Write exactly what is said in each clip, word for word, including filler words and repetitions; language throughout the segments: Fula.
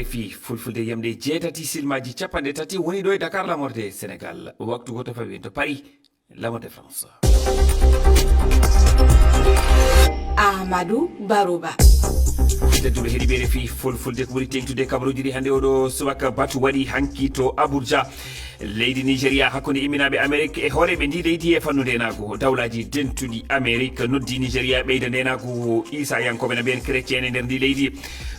Fii fulfulde yamɗe jeetati silmaaji capanɗe tati woni ɗo e Dakar, lamorde Sénégal. Waktu gooto fawi en to Paris, lamorde France. Amadou Baroba. Tedduɓe heɗiiɓe, fii fulfulde ko ɓuri teeŋtude kabaruuji ɗi hannde oɗo subaka, batu waɗi hanki to Abuja, leydi Nigeria, hakkunde imminaaɓe Amerik e hooreeɓe ndi leydi e fannu ndeenaagu. Dawlaaji dentuɗi Amerik noddi Nigeria ɓeyda ndeenaagu Isayankooɓe na mbiyen chrétien e nder ndi leydi.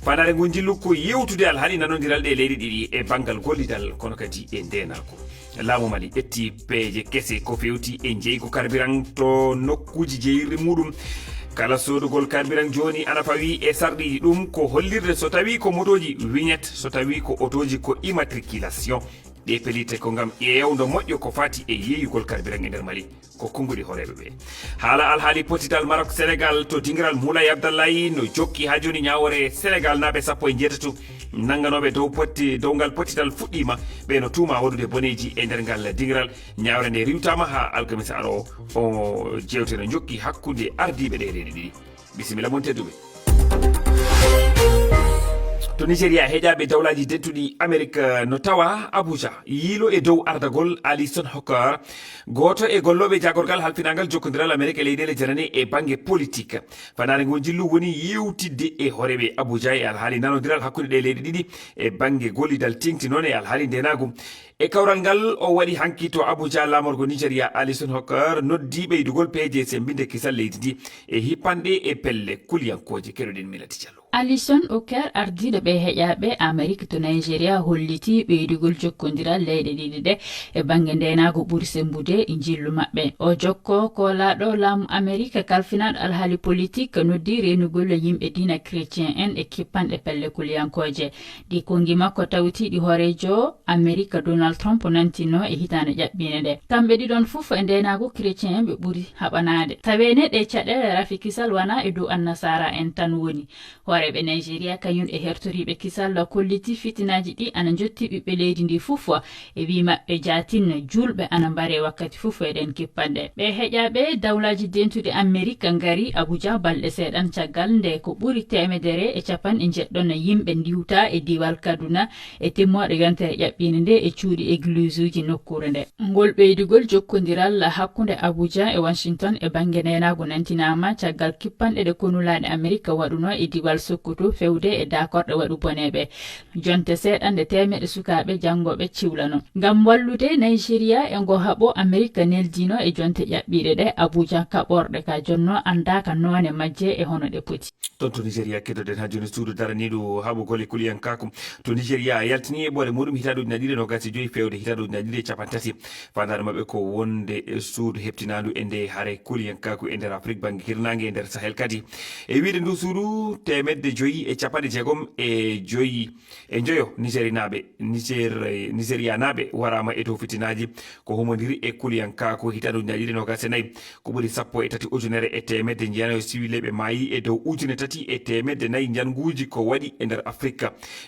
Fannaare ngu njillu ko yewtude alhaali nanondiral ɗe leyɗe ɗiɗi e banngal gollidal, kono kadi e ndeenaagu. Laamu Mali ƴetti peeje kese ko fewti e njeygu carburant to nokkuuji jeeyirɗi muuɗum. Kala soodugol carburant jooni ana fawi e sarɗiiji. Ɗum ko hollirde so tawi ko motooji vignette, so tawi ko otooji ko immatriculation. Ɗe pellitte ko ngam ƴeewndo moƴƴo ko fati e yeeyugol carburant e nder Mali. Ko konnguɗi hooreeɓe ɓe. Haala alhaali pottital Maroc Sénégal to dingiral Moulay Abdallahi no jokki haa jooni. Ñaawoore Sénégal naaɓe sappo e njeetati nannganooɓe dow potti, dow ngal pottital fuɗɗiima. Ɓe no tuuma waɗude boneeji e nder ngal dingiral. Ñaawre nde riiwtaama haa alkamisa aroowo. O jeewte no njokki hakkunde ardiiɓe ɗe leyɗe ɗiɗi. Bisimilla mon tedduɓe. To Nigeria, heƴaaɓe dawlaaji dentuɗi Amerik, eh, no tawa Abuja, yiilo e dow ardagol Alison Hooker, gooto e gollooɓe jaagorgal halfinaangal jokkondiral Amerik e leyɗeele janane e bannge politik. Fannaare ngu njillu woni yewtidde e hooreeɓe Abuja e alhaali nanondiral hakkunde ɗe leyɗe ɗiɗi e bannge gollidal teeŋti noon e alhaali ndeenaagu. E kawral ngal o waɗi hanki to Abuja, laamorgo Nigeria Alison Hooker noddi ɓeydugol peeje semmbinde kisal leydi ndi e hippanɗe e pelle kuliyankooje. Keɗoɗen Milati Jallo. Alison Hooker, ardiiɗo ɓe heƴaaɓe Amerik to Nigeria, holliti ɓeydugol jokkondiral leyɗe ɗiɗi ɗe e bannge ndeenaagu ɓuri semmbude e njillu maɓɓe. O jokko koolaaɗo laamu Amerik kalfinaaɗo alhaali politik noddi reenugol yimɓe diina chrétien en e hippanɗe pelle kuliyankooje. Ɗi konngi makko tawtiiɗi hooreejo Amerik Donald Trump nantino e hitaande ƴaɓɓiinde nde. Kamɓe ɗiɗon fof e ndeenaagu chrétien ɓe ɓuri haɓanaade. Taweene ɗe caɗeele rafi kisal wonaa e dow annasaara en tan woni. Hooreeɓe Nigeria kañum e hertoriiɓe kisal kolliti fitinaaji ɗi ana njotti ɓiɓɓe leydi ndi fof e wii maɓɓe jaatin juulɓe ana mbaree wakkati fof e ɗeen kippanɗe. Ɓe heƴaaɓe dawlaaji dentuɗi Amerik ngari Abuja balɗe seeɗan caggal nde ko ɓuri teemedere e capanɗe njeɗɗon yimɓe ndiwta e diiwal Kaduna e timmooɗe yontere ƴaɓɓiinde nde e cuuɗi egiliisuuji nokkuure nde. Ngol ɓeydugol jokkondiral hakkunde Abuja e Washington e bannge neenaagu nantinaama caggal kippanɗe ɗe konulaaɗe Amerik waɗunoo e diiwal Sokoto fewde e daakorɗe waɗu boneeɓe. Jonte seeɗa nde teemeɗɗe sukaaɓe janngooɓe ciwlano. Ngam wallude Nigeria e ngo haɓo, Amerik neldino e jonte ƴaɓɓiiɗe ɗe Abuja kaɓorɗe ka jonno anndaaka noone majje e hono ɗe poti. Toon to Nigeria, keddoɗen haa jooni suudu daraniiɗo haɓugol e kuliyankaaku. To Nigeria, yaltini e ɓoole muɗum hitaande ujunnaji ɗiɗi e noogas e joyi fewde hitaande ujunnaji ɗiɗi e capanɗe tati. Faandaare maɓɓe ko wonde e suudu heɓtinaandu e nde hare kuliyankaaku e nder Afrik bannge hirnaange e nder Sahel kadi. E wiyde ndu suudu, teemedde joyi e capanɗe jeegom e joyi e njoyo Nigerinaaɓe, Niger, Nigerianaaɓe waraama e dow fitinaaji ko humondiri e kuliyankaaku hitaande ujunnaji ɗiɗi e noogas e nayi. Ko ɓuri sappo e tati ujunere e teemedde njeenayo siwileeɓe maayi e dow ujune tati e teemedde nayi njannguuji ko waɗi e nder Afrik.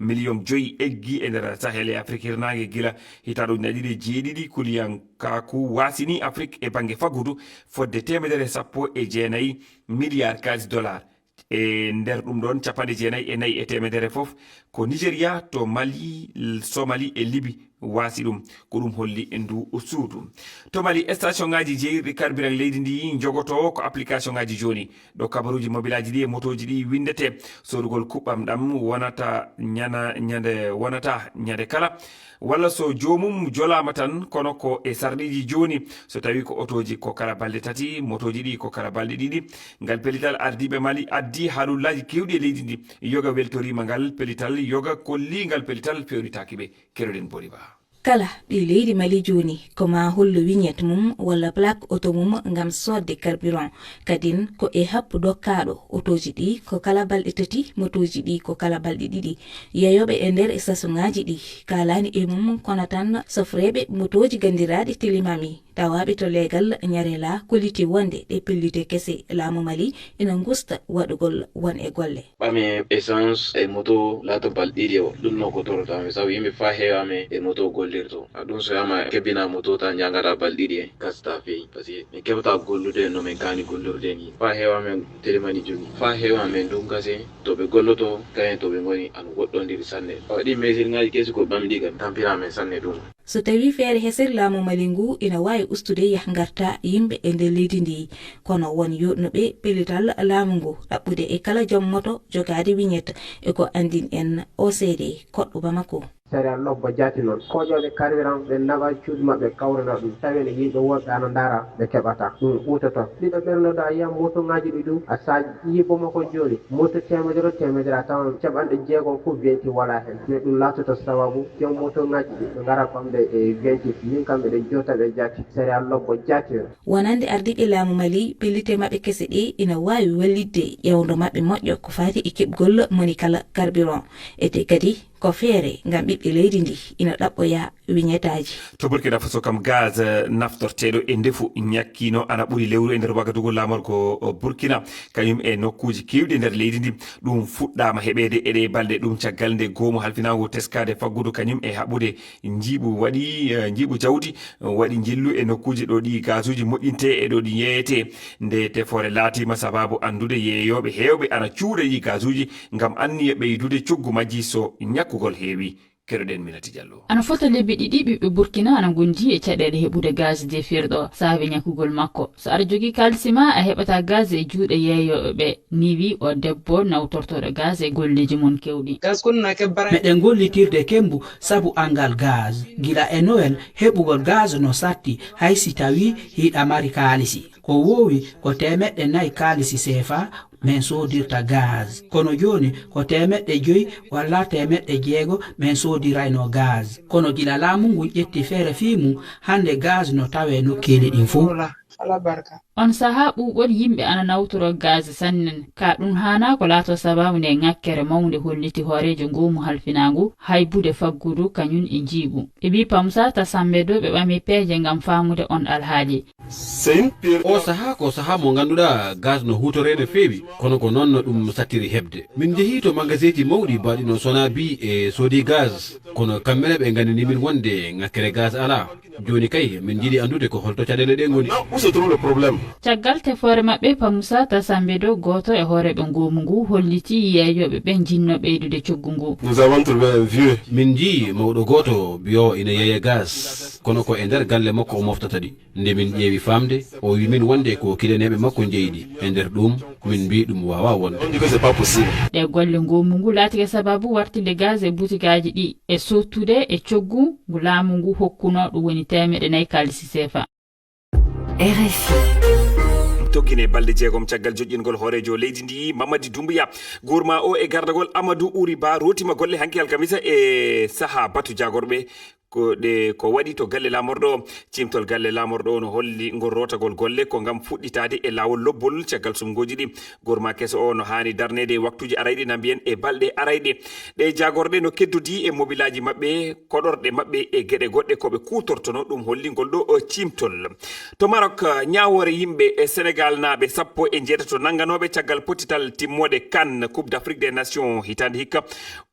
Miliyoŋ joyi eggi e nder Sahel e Afrik hirnaange gila hitaande ujunnaji ɗiɗi e jeeɗiɗi. Kuliyankaaku waasini Afrik e bannge faggudu fodde teemedere sappo e jeenayi miliyaar kaalis dolaar. E nder ɗum ɗoon, capanɗe jeenayi e nayi e teemedere fof ko Nigeria, to Mali, Somali e Libi waasi ɗum. Ko ɗum holli e ndu suudu. To Mali, station ŋaaji jeeyirɗi carburant leydi ndi njogoto ko application ŋaaji jooni. Ɗo kabaruuji mobilaaji ɗi e motooji ɗi winndete. Soodugol kuɓɓam ɗam wonata ñana-, ñande, wonata ñande kala. Walla so joomum jolaama tan, kono ko e sarɗiiji jooni. So tawii ko otooji ko kala balɗe tati, motooji ɗi ko kala balɗe ɗiɗi. Ngal pellital ardiiɓe Mali addi haalullaaji keewɗi e leydi ndi. Yoga weltoriima ngal pellital, yoga kolli ngal pellital fewnitaaki ɓe. Keroɗen Boriba. Kala ɓii leydi Mali jooni ko maa hollu vignette mum walla plaque oto mum ngam soodde carburant. Kadin ko e happu dokkaaɗo otooji ɗi ko kala balɗe tati, motooji ɗi ko kala balɗe ɗiɗi. Yeyooɓe e nder station ŋaaji ɗi kaalaani e mum, kono tan sofreeɓe motooji ganndiraaɗi tilimami tawaaɓe to leegal Ñarela kolliti wonde ɗe pellitte kese laamu Mali ina ngusta waɗugol won e golle. Ɓame essence e moto laato balɗe ɗiɗi o, ɗum no ko torotaami sabu yimɓe faa heewaame e moto golle. Ɗum so yama kebbina moto ta njangata bal ɗiɗi en kasata feyi, parce que min keɓata gollude no min kaani gollurde ni. Fa heewa men telemani jogi, fa heewa men ɗum kase to ɓe golloto, kayen to ɓe ngoni an woɗɗondiri sanne. Waɗi mesir ngaji kesi ko ɓamɗi kam, tampira men sanne ɗum. So tawi feere hesere laamu Mali ngu ina waawi ustude yah-ngarta yimɓe e nder leydi ndi, kono won yoɗnuɓe pellital laamu ngu ɗaɓɓude e kala joom moto jogaade vignette, e ko anndin en O C D koɗɗo Bamako. Sariya lobbo jaati noon. Koƴooɓe carburant ɓe naɓa cuuɗi maɓɓe kawrana ɗum. Tawi ne yimɓe woɗɓe ana ndaara ɓe keɓata. Ɗum utoto. Ɗiɗo ɓernoɗo a yiya moto ngaji ɗi ɗum a saaji. Yiyi Bamako jooni. Moto teemedere teemedere a tawan caɓanɗe jeegom fof vingt wala heen. Mais ɗum laatoto sababu joom moto ngaji ɗi ɓe ngara ɓamde e vingt. Min kam miɗen jota ɓe jaati. Sariya lobbo jaati noon. Wonande ardiiɓe laamu Mali, pellite maɓɓe kese ɗe ina waawi wallitde ƴeewndo maɓɓe moƴƴo ko faati e keɓgol moni kala carburant. Ete kadi ko feere ngam ɓiɓɓe leydi ndi ina ɗaɓɓoya vignetteaji. To Burkina Faso kam, gaz, eh, naftorteeɗo e ndefu ñakkiino ana ɓuri lewru e nder Wagadugu, laamorgo, eh, Burkina, kañum e nokkuuji keewɗi e nder leydi ndi. Ɗum fuɗɗaama heɓeede e ɗee balɗe, ɗum caggal nde goomu halfinaangu teskaade faggudu kañum e haɓude njiiɓu waɗi, eh, njiiɓu jawdi, eh, waɗi njillu e nokkuuji ɗo ɗi gazuuji moƴƴintee e ɗo ɗi yeeyetee. Nde tefoore laatiima sabaabu anndude yeeyooɓe heewɓe ana cuuɗa ɗi gazuuji ngam anniya ɓeydude coggu majji so ñakkugol heewi. Keɗoɗen Minati Jallo. Ana fota lebbi ɗiɗi ɓiɓɓe Burkina ana ngondi e caɗeele heɓude gaz defirɗo saabe ñakkugol makko. So aɗa jogii kaalisi ma, a heɓata gaz e juuɗe yeeyooɓe ɓe. Nii wi o debbo nawtortooɗo gaz e golleeji mum keewɗi. Meɗen gollitirde kembu sabu anngal gaz. Gila e Noël, heɓugol gaz no satti, hay si tawii hiɗa mari kaalisi. Ko woowi ko teemeɗɗe nayi kaalisi seefa men soodirta gaz. Kono jooni ko teemeɗɗe joyi walla teemeɗɗe jeego men soodirayno gaz. Kono gila laamu ngun ƴetti feere fii mum, hannde gaz no tawee nokkeeli ɗin fow. On sahaa ɓuuɓol yimɓe ana nawtoro gaz sanne. Ka ɗum haanaa ko laatoo sabaabu nde ŋakkere mawnde holliti hooreejo ngoomu halfinaangu, haybude faggudu kañum e njiiɓu. Ɓe mbii Pamusa Tasambedo ɓe ɓami peeje ngam faamude on alhaali. O sahaa ko sahaa mo ngannduɗaa gaz no huutoree no feewi, kono ko noon no ɗum sattiri heɓde. Min njehii to magasinji mawɗi baaɗi no Sonabi e soodi gaz, kono kamɓe ne ɓe nganndini min wonde ŋakkere gaz alaa. Jooni kay, min njiɗi anndude ko holto caɗeele ɗe ngoni. Caggal tefoore maɓɓe, Pamusa Tasambedo, gooto e hooreeɓe ngoomu ngu, holliti yeeyooɓe ɓe njinnoo ɓeydude coggu ngu. Min njii mawɗo gooto biyoowo ina yeeya gaz, kono ko e nder galle makko o moftata ɗi. Nde min ƴeewi faamde, o wi min wonde ko kileneeɓe makko njeyi ɗi. E nder ɗum, min mbii ɗum waawaa wonde. Ɗe golle ngoomu ngu laatike sababu wartinde gaz e butigaaji ɗi e sottude e coggu ngu laamu ngu hokkunoo, ɗum woni teemeɗɗe nayi kaalisi seefa. R F I. Toggine balɗe jeegom caggal joƴƴingol hooreejo leydi ndi, Mamadi Doumbouya, gurma o e gardagol Amadou Ouri Ba, rootima golle hanki alkamisa e saha batu jagorɓe. Ko ɗe ko waɗi to galle laamorɗo o. Cimtol galle laamorɗo o no holli ngol rootagol golle ko ngam fuɗɗitaade e laawol lobbol caggal sumngooji ɗi. Gorma keso o no haani darneede e waktuuji arayɗi, na mbiyen e balɗe arayɗe. Ɗe jaagorɗe no keddodii e mobilaaji maɓɓe, koɗorɗe maɓɓe e geɗe goɗɗe ko ɓe kuutortono, ɗum holli ngol ɗo, o, cimtol. To Maroc, ñaawoore yimɓe e Senegal naaɓe sappo e njeetato nannganooɓe caggal pottital timmoode CAN, Coupe d'Afrique des Nations, hitaande hikka,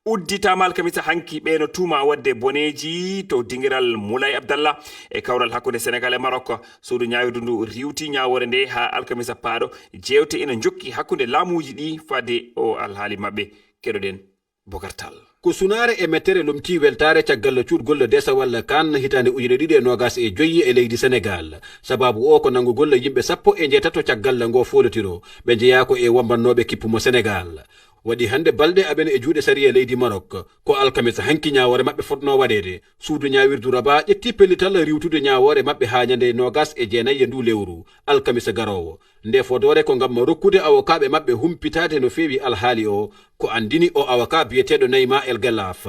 udditaama alkamisa hanki. Ɓe no tuuma waɗde boneeji to dingiral Moulay Abdallah e kawral hakkunde Senegal e Maroc. Suudu ñaawirdu ndu riiwti ñaawoore nde haa alkamisa paaɗo. Jeewte ina njokki hakkunde laamuuji ɗi fade o alhaali maɓɓe. Keɗoɗen Bokar Tall. Ko sunaare e mettere lomtii weltaare caggal cuutgol desawal CAN hitaande ujine ɗiɗi e noogas e joyi e leydi Senegal. Sabaabu o ko nanngugol yimɓe sappo e njeetato caggal ngo foolotiro. Ɓe njeyaa ko e wambannooɓe kippu mo Senegal. Waɗi hannde balɗe aɓen e juuɗe sariya leydi Maroc. Ko alkamisa hanki ñaawoore maɓɓe fotnoo waɗeede. Suudu ñaawirdu Rabat ƴetti pellital riiwtude ñaawoore maɓɓe haa ñande noogas e jeenayi e ndu lewru, alkamisa garoowo. Nde fodoore ko ngam rokkude awokaaɓe maɓɓe humpitaade no feewi alhaali o, ko anndini o awokaa biyeteeɗo Neyma El Gellaf.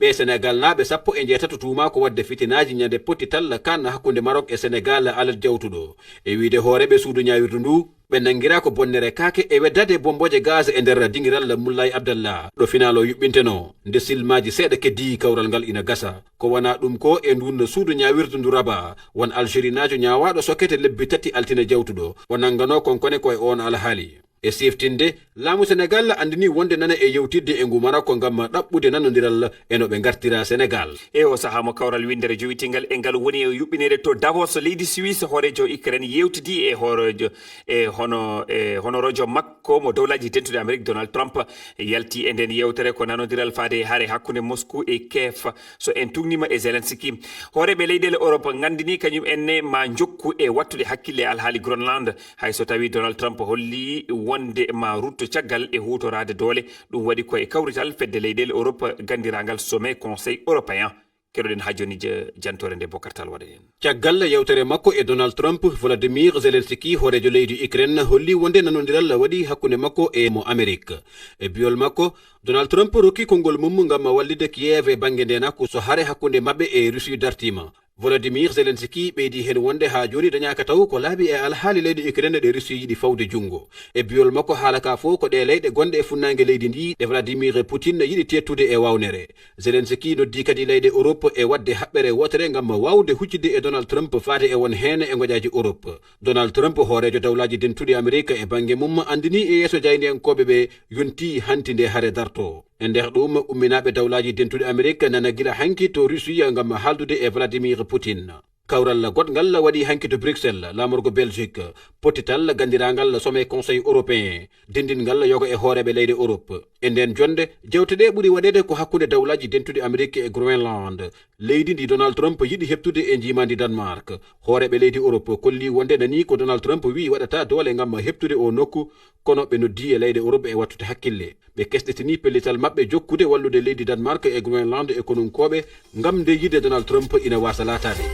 Ɓee Senegalnaaɓe sappo e njeetato tuumaa ko waɗde fitinaaji ñande pottital CAN hakkunde Maroc e Senegal alat jawtuɗo. E wiyde hooreeɓe suudu ñaawirdu ndu, ɓe nanngiraa ko bonnere kaake e weddaade bombooje gaz e nder dingiral Moulay Abdallah, ɗo finaal o yuɓɓintenoo. Nde silmaaji seeɗa keddii kawral ngal ina gasa. Ko wonaa ɗum ko e ndun suudu ñaawirdu ndu Rabat, won Algerinaajo ñaawaaɗo sokete lebbi tati altine jawtuɗo. O nannganoo konkone ko e oon alhaali. E siftinde, laamu Senegal anndini wonde nana e yewtidde e ngu Maroko ngam ɗaɓɓude nanondiral e no ɓe ngartira Senegal. E o sahaa mo kawral winndere jowitingal e ngal woni e yuɓɓineede to Davos, leydi Suisse, hooreejo Ukraine yewtidi e hooreejo e hono e honoroojo makko mo dowlaaji dentuɗi Amerik, Donald Trump, yalti e nden yewtere ko nanondiral faade e hare hakkunde Moscou e Kiev. So en tugnima e Zelensky, hooreeɓe leyɗeele Europe nganndini kañum en ne ma njokku e wattude hakkille e alhaali Groenland. Hay so tawi Donald Trump holli wonde ma rutto caggal e huutoraade doole, ɗum waɗi ko e kawrital fedde leyɗeele Europe ganndirangal Sommet Conseil Européen. Keɗoɗen ha joni je-, jantore nde Bokar Tall waɗani en. Caggal yewtere makko e Donald Trump, Volodymyr Zelensky, hooreejo leydi Ukraine, holli wonde nanondiral waɗi hakkunde makko e mo Amerik. E biol makko, Donald Trump rokki konngol mum ngam wallitde Kiev e bannge ndeenaku so hare hakkunde maɓɓe e Russie dartiima. Volodymyr Zelensky ɓeydi heen wonde haa jooni dañaaka taw ko laaɓi e alhaali leydi Ukraine ɗe Russie yiɗi fawde junngo. E biol makko, haala ka fof ko ɗe leyɗe gonɗe e funnaange leydi ndi ɗe Vladimir Putin yiɗi teettude e waawnere. Zelensky noddi kadi leyɗe Europe e waɗde haɓɓere wootere ngam waawde huccitde e Donald Trump faade e won heen e ngoƴaaji Europe. Donald Trump, hooreejo dawlaaji dentuɗi Amerika e bannge mum, anndini e yeeso jaayndiyankooɓe ɓe yonti hanti nde hare darto. E nder ɗum, umminaaɓe dawlaaji dentuɗi Amerika nana gila hanki to Russie ngam haaldude e Vladimir Putin. Kawral goɗngal waɗi hanki to Bruxelles, laamorgo Belgique, pottital ganndirangal Sommet Conseil Européen, denndingal yoga e hooreeɓe leyɗe Europe. E nden jonnde, jewte ɗe ɓuri waɗeede ko hakkunde dawlaaji dentuɗi Amerik e Groenland, leydi ndi Donald Trump yiɗi heɓtude e njiimaandi Danemark. Hooreeɓe leydi Europe kolli wonde nani ko Donald Trump wi'i waɗata doole ngam heɓtude o nokku, kono ɓe noddi e leyɗe Europe e wattude hakkille. Ɓe kesɗitini pellital maɓɓe jokkude wallude leydi Danemark e Groenland e konunkooɓe ngam nde yiɗde Donald Trump ina waasa laataade.